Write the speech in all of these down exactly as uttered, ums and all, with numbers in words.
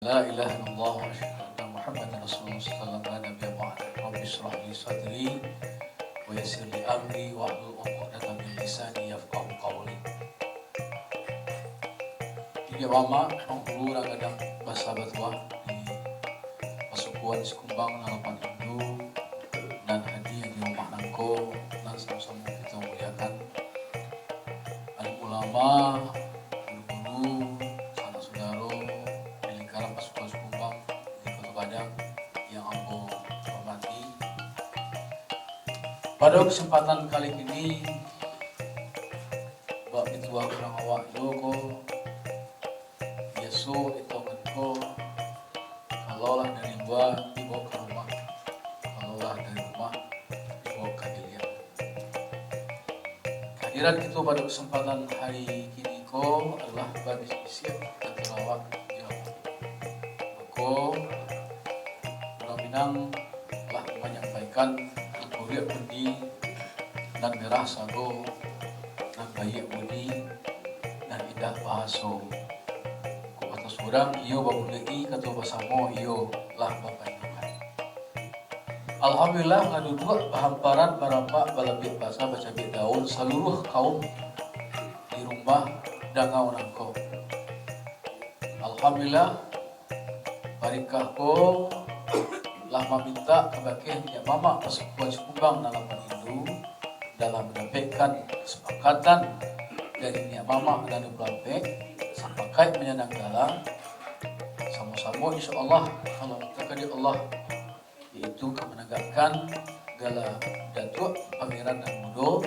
La ilaha illallah, wa asyhadu anna Muhammadan Rasulullah, sallallahu alaihi wasallam, la nabiyya ba'da. Rabbi shrah li sadri, wa yassir li amri, wahlul 'uqdatam min lisani yafqahu qauli. Inyo mamak, panghulu urang gadang basa batuah di pasukuan Sikumbang nan lapan indu, nan hadir di rumah nangko, nan samo-samo kito muliakan. Alim ulama, guru-guru, sanak sudaro di lingkaran pasukuan Sikumbang di Koto Gadang yang ambo hormati. Pado kesempatan kali kini, bak pituah urang awak juo ko, biaso etongan ko, kalau lah dari lua, dibawa ka rumah. Kalau lah dari rumah, dibawa ka biliak. Kehadiran kito pado kesempatan hari kini ko adolah babisiak-bisiak antaro awak jo mako, urang Minang lah manyampaikan, kukurik kundi, nan merah sago, nan baiak budi, nan indah bahaso. Kok kato surang, iyo babulek-i, kato basamo, iyo lah bapandangan. Alhamdulillah, lah duduak bahamparan, barampak, balabiak basa, bacabik daun, saluruah kaum di rumah dangau nangko. Alhamdulillah, parikah ko lah mamintak kabake niniak mamak pasukuan Sikumbang nan lapan indu, dalam mandapekkan kasapakatan dari niniak mamak nan di Pulampek, sapakaik manyandang gala, samo-samo, insya Allah, kalau takdir Allah, yaitu ka managakkan gala Datuak Pangeran nan Mudo,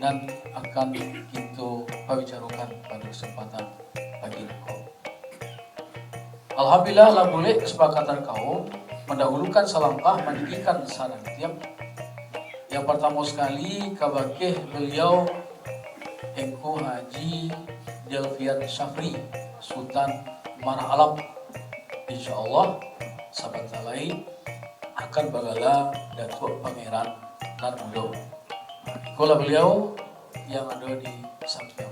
nan akan kito pabicarokan pado kasempatan pagi nangko. Alhamdulillah, lah bulek kasapakatan kaum, mandahulukan salangkah, maninggikan sarantiang. Yang partamo sakali, kabake baliau Engku Haji Delvian Syafri, Sutan Marah Alam. Insya Allah, sabanta lai akan bagala Datuak Pangeran nan Mudo. Ikolah baliau yang ado di sampiang.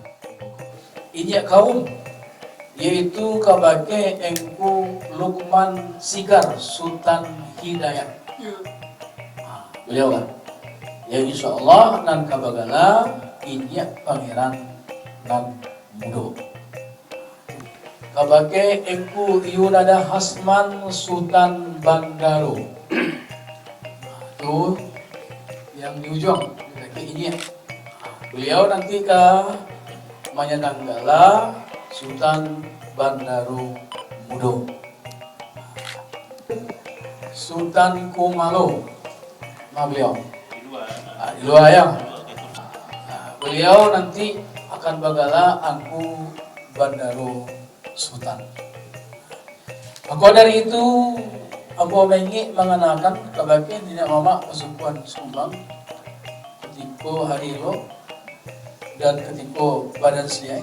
Inyiak kaum, yaitu kabake Engku Lukman Sigar, Sutan Hidayat. Hmm. Ha, baliau lah. Ya, insya Allah, nan ka bagala Inyiak Pangeran nan Mudo. Kabake Engku Yunada Hasman, Sutan Bandaro. Tu yang di ujuang, di kaki inyiak. Baliau nanti ka manyandang gala Sutan Bandaro Mudo. Sutan Kumalo. Ma baliau? Ah, di lua, ya. Ah, baliau nanti akan bagala Angku Bandaro Sutan. Mako dari itu, ambo maingek manganakan kabake niniak mamak pasukuan Sikumbang, katiko hari elok dan katiko badan sihat,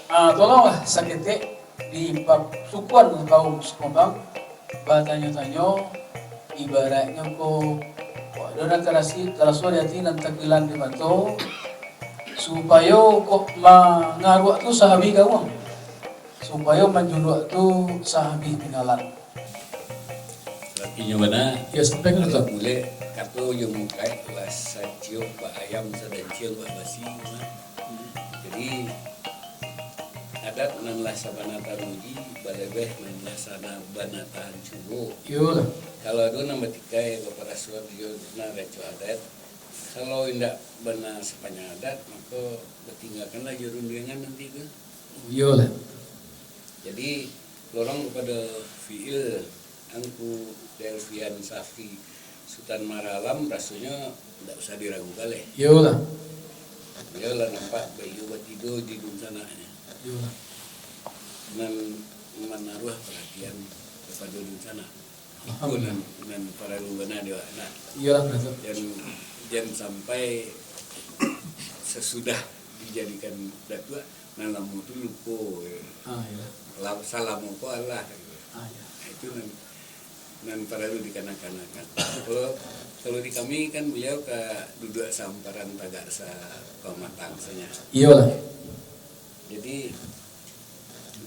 ah, tolonglah saketek di pasukuan kaum Sikumbang batanyo-tanyo, ibaratnyo ko, kok ado nan tarasi-, taraso di ati, nan takilan di mato, supayo kok mangaruak tu sahabih gawang, supayo manjuluak tu sahabih pinggalan. Inyo bana. Yo, sampaikan tu. Bulek, kato jo mukaik lah saciok bak ayam, sadanciang bak basi, mah. Jadi, adat nan lah sabana tamuji, balebeh nan lah sabana tahancuo. Iyolah. Kalau ado nan batikai, baparasuan jo nan rancak adat, kalau indak bana sapanjang adat, mako batinggakanlah jo rundiangan nanti tu. Iyolah. Jadi, lorong kapado fi'il Angku Delvian Safi Sutan Maralam, rasonyo indak usah diragukan lai. Iyolah. Baliau lah nampak baiyo batido di dunsanaknyo. Iyolah. Nan manaruah paratian kapado dunsanak. Iko nan, nan paralu bana di awak, nah. Iyolah, Datuk. Jan, jan sampai sasudah dijadikan Datuak, nan lamo tu lupo, yo. Ah, iyo. La-, salamo ko alah, yo. Ah, iyo. Nah, itu nan, nan paralu dikanakan-kanakan. Kalau, kalau di kami kan baliau ka duduak sahamparan tagak sapamatang sajo. Iyolah. Jadi,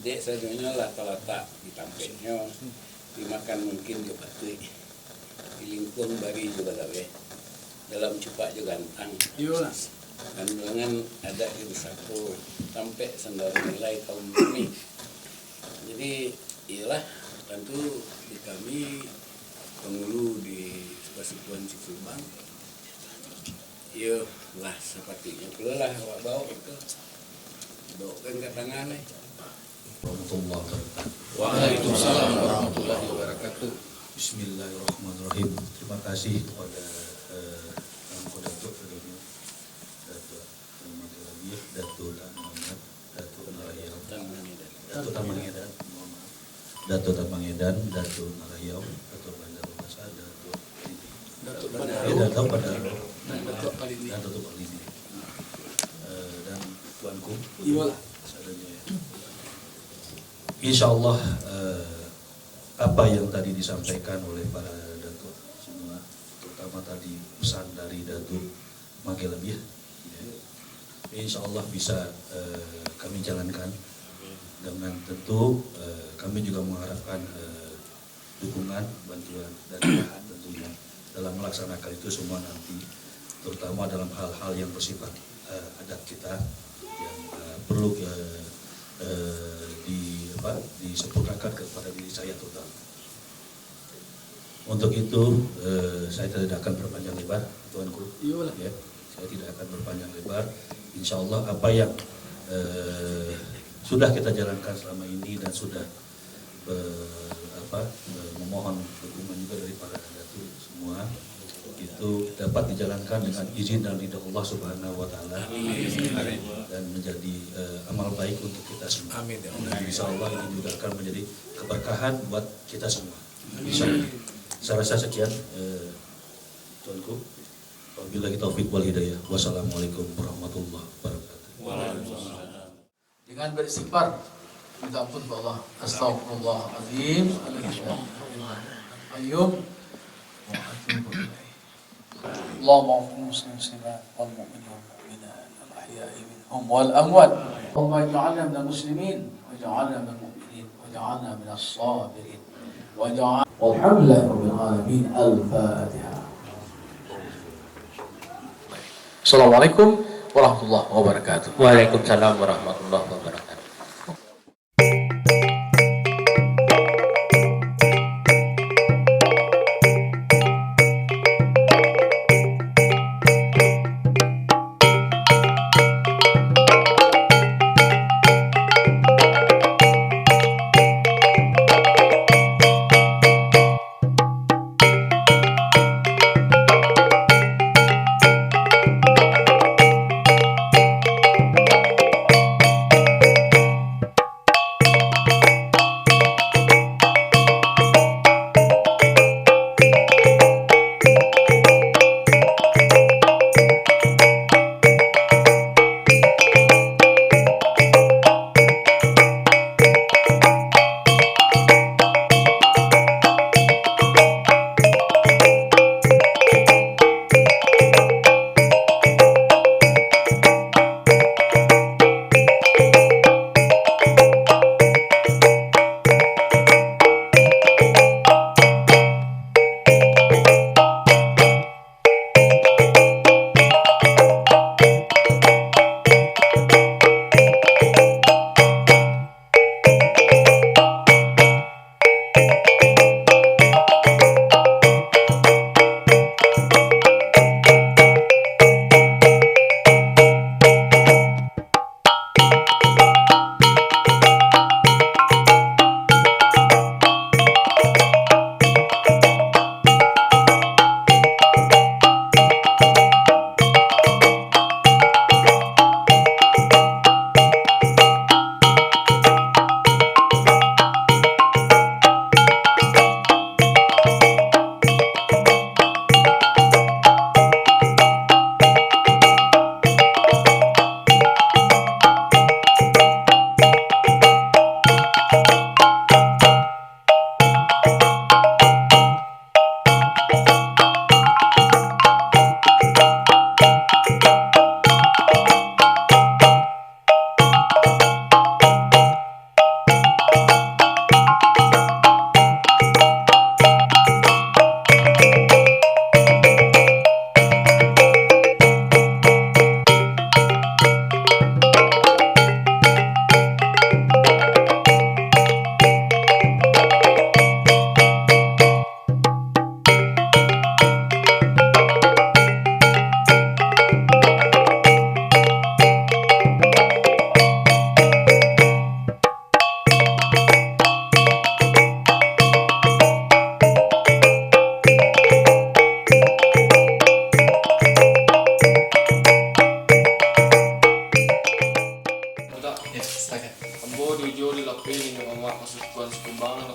Dek sadonyo lah talatak di tampeknyo, dimakan mungkin jo patuik, di lingkuang bari jo balaweh, dalam cupak jo gantang. Iyolah. Kanduangan adat jo pusako, tampek sandaro nilai kaum kami. Jadi, iyolah, tantu di kami pangulu di Pasukuan Cikubang, iyo lah, sapatuiknyo pulo lah awak baok tu. Baokkan ka tangah lai. Warahmatullahi wabarakatuh. Waalaikumsalam warahmatullahi wabarakatuh. Bismillahirrahmanirrahim. Terima kasih kepada, eh, Angku Datuk Sadonyo, Datuk Ahmad Rabiah, Datuk Tan Muhammad, Datuk Narahiau, Datuk Tamangedan, mohon maaf. Datuk Tamangedan, Datuk Narahiau, Datuk Bandar Ubasa, Datuk Palini. Datuk Eh, Bandar. Datuk Bandar. Datuk Palini. Datuk Palini. Eh, dan Tuanku, Iyolah. Sadonyo, ya. Insya Allah, eh, apa yang tadi disampaikan oleh para datuk semua, terutama tadi pesan dari Datuk Mangke Labiah, ya. Insya Allah bisa, eh, kami jalankan dengan tentu, eh, kami juga mengharapkan, eh, dukungan, bantuan dan arahan tentunya dalam melaksanakan itu semua nanti, terutama dalam hal-hal yang bersifat, eh, adat kita yang, eh, perlu, eh, eh, di, apa, disempurnakan kepada diri saya terutama. Untuk itu, eh, saya tidak akan berpanjang lebar, Tuanku. Iyolah. Ya, saya tidak akan berpanjang lebar. Insya Allah apa yang, eh, sudah kita jalankan selama ini dan sudah, eh, apa, eh, memohon dukungan juga dari para datuk semua, itu dapat dijalankan dengan izin dan ridha Allah Subhanahu wa Taala. Amin. Dan menjadi, eh, amal baik untuk kita semua. Amin, ya Allah. Dan insya Allah ini juga akan menjadi keberkahan buat kita semua. Insya Allah. Saya rasa sekian, eh, Tuanku. Wabillahi taufiq wal hidayah. Wassalamualaikum warahmatullahi wabarakatuh. Waalaikumsalam. Dengan beristighfar, minta ampun kepada Allah. Astaghfirullahaladzim. Ayyub. Wa atubu ilaih. Allahumma ighfir lil muslimin wal mu'minin wal mu'minat al ahya'i minhum wal amwat. Allahumma ij'alna minal muslimin waj'alna minal mu'minin waj'alna minas sabirin. Waj'al-, walhamdulillahi rabbil alamin. Al-Fatihah. Assalamualaikum warahmatullahi wabarakatuh. Waalaikumsalam warahmatullahi wabarakatuh.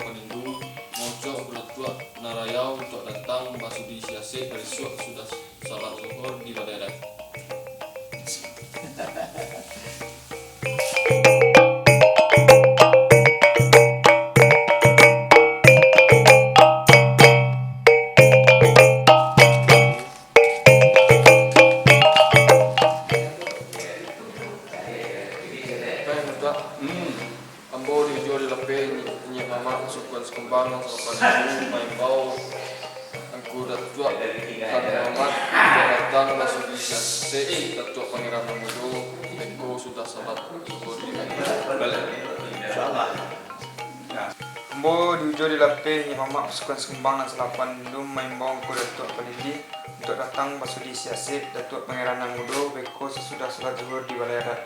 Panindu, mojok Angku Datuak Narayau untuak datang basudi siasek barisuak sudah salat Zuhur di Balai Adat. Baik, Datuak. Hmm. Ambo diujuah dilapeh inyiak mamak pasukuan Sikumbang nan salapan pintu, maimbau Angku Datuak Khan Muhammad untuak datang basudi siasek Datuak Pangeran Nan Mudo, beko sudah salat Zuhur di Balai Adat. Insyaallah. Ambo diujuah dilapeh inyiak mamak pasukuan Sikumbang nan salapan pintu, maimbau Angku Datuak Palili untuak datang basudi siasek Datuak Pangeran Nan Mudo, beko sasudah salat Zuhur di Balai Adat.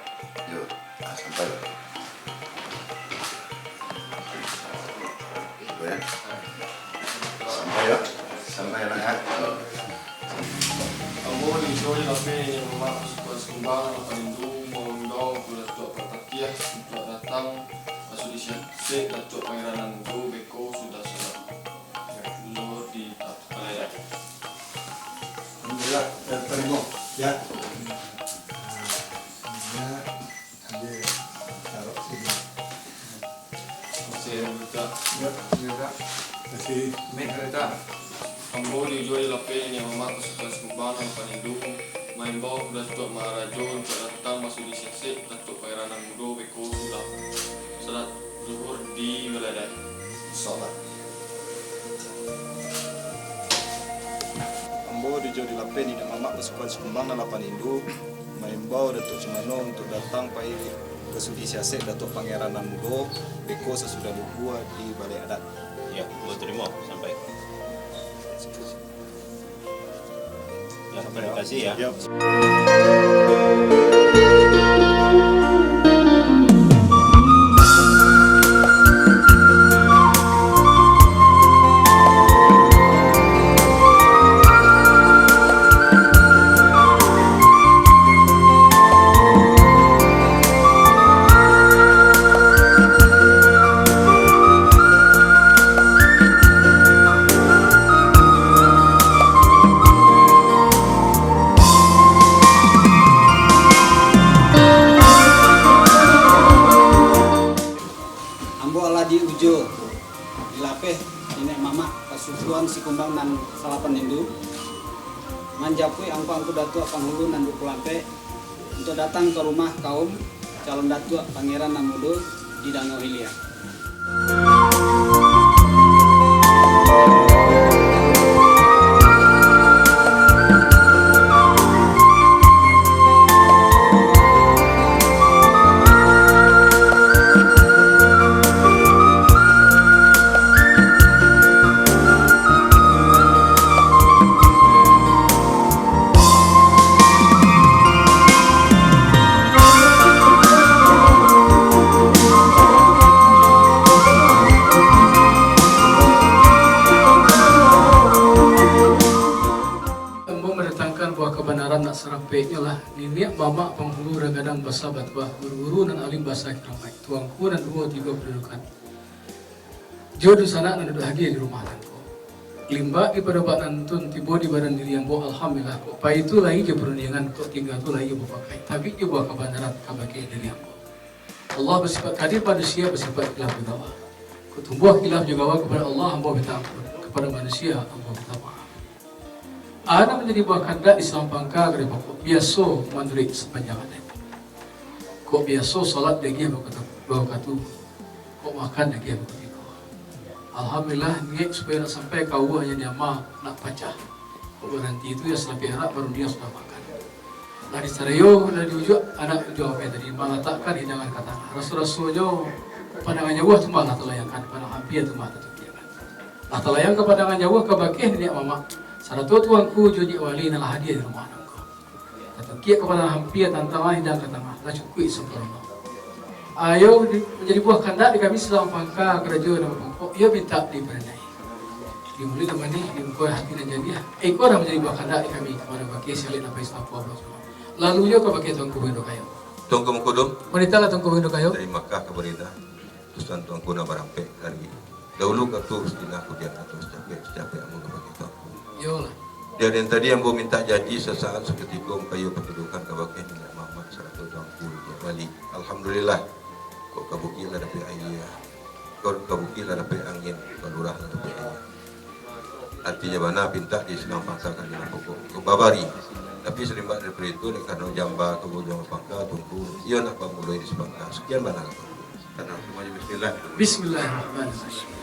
Yo, ah, sampai. Sampai, yo. Sampai, yo. Sampai, yo, nak, yo. Ambo diujuah dilapeh inyiak mamak pasukuan Sikumbang nan salapan pintu, maimbau Angku Datuak Parpatiah untuak datang basudi siasek Datuak Pangeran Nan Mudo, beko sudah salat Zuhur di Balai Adat. Alhamdulillah, eh, tarimo. Ya. Ya. Ambil taruh sini. Terima kasih, Datuak. Ya, ya, Kak. Terima kasih. Mik, Datuak. Ambo diujuah dilapeh inyiak mamak pasukuan Sikumbang nan salapan pintu, maimbau Angku Datuak Maharajo untuak datang basudi siasek Datuak Pangeran Nan Mudo, beko sudah salat Zuhur di Balai Adat. Insyaallah. Ambo diujuah dilapeh inyiak mamak pasukuan Sikumbang nan salapan pintu, maimbau Datuak Cimano untuak datang pai basudi siasek Datuak Pangeran Nan Mudo, beko sasudah Zuhur di Balai Adat. Ya, ambo tarimo, sampai. Ya, terima kasih, ya. Ya. Ambo alah diujuah dilapeh inyiak mamak pasukuan Sikumbang nan salapan pintu, manjapuik angku-angku datuak panghulu nan duo puluah ampek, untuak datang ka rumah kaum calon datuak Pangeran Nan Mudo di Danau Hilia. Ambo mandatangkan buah kabanaran nan sarapeknyo lah, niniak mamak panghulu Ragadang Basa Batuah, guru-guru nan alim basa kiramaik, tuangku nan duo tigo padudukan, jo dunsanak nan duduak hadir di rumah nangko. Limbak daripado bak nantun tibo di badan diri ambo, alhamdulillah, kok pai tu lai jo parundiangan, kok tingga tu lai jo bapakai, tabik jo buah kabanaran kabake diri ambo. Allah basipaik kadim, manusia basipaik khilaf jugawa. Kok tumbuah khilaf jugawa, kapado Allah ambo minta ampun, kapado manusia ambo minta maaf. A nan manjadi buah kandak di sampang ka dari pokok, biaso manuruik sapanjang adaik. Kok biaso salat diagiah bakatu, bakatu. Kok makan diagiah bakatiko. Alhamdulillah, niaik supayo nak sampai ka uwah nan diama nak pacah. Kok baranti tu, yo salabiah arak baru dia sudah makan. Lah disarayo, lah diujuak, anak ujuak apo tadi, malatakkan hidangan ka tangah. Raso-rasonyo, pandangan jauah tu mah lah talayangkan, pandang ampia tu mah tatukiakkan. Lah talayang ka pandangan jauah, kabake niniak mamak, sarato tuangku jo niniak wali nan lah hadir di rumah nangko. Tatukiak ka pandang ampia, tantang lah hidangan ka tangah, lah cukuik sampurno. Iyo, di, manjadi buah kandak di kami sampang ka karajo nan bapokok, iyo mintak diparanai. Di muluik nan manih, di muko hati nan janiah. Iko lah manjadi buah kandak di kami, kapado bakeh si Alek nan pai satampuah. Lalu juo kabake Tuangku Bagindo Kayo. Tuangku Mangkudu. Manitahlah Tuangku Bagindo Kayo. Tarimo kasih kapado indak. Utusan Tuangku nan barampek dari Dahulu katuh Sakinah, kudian katuh Sacapek, Sacapek ambo ka bakeh Tuanku. Iyolah. Dan yang tadi ambo mintak janji sasaat sakutiko ampaiyo patudukan ka bakeh niniak mamak sarato Tuanku Niniak Bali. Alhamdulillah, kok ka bukik lah dapek aia, kok ka bukik lah dapek angin, ka lurah lah dapek aia. Artinyo bana pintak di sinan pangka ka di pokok babari. Tapi salimbak daripado itu, dek karano jamba ka bujuang pangka, tunggu iyo nak bamuloi di sipangka. Sakian bana. Bismillah. Bismillahirrahmanirrahim.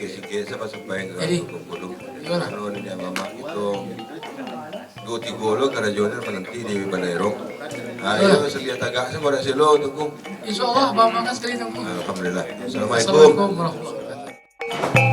Sikit-sikit sampaian ka Jadi, Tuanku dulu. Karano niniak mamak kito duo tigo lo karajo ni mananti di Balai Rong. Ah, iyo, sadiah tagak sajo barak silo, Tuanku. Insya Allah, abang makan sakali, Tuanku. Alhamdulillah. Assalamualaikum. Assalamualaikum warahmatullahi wabarakatuh.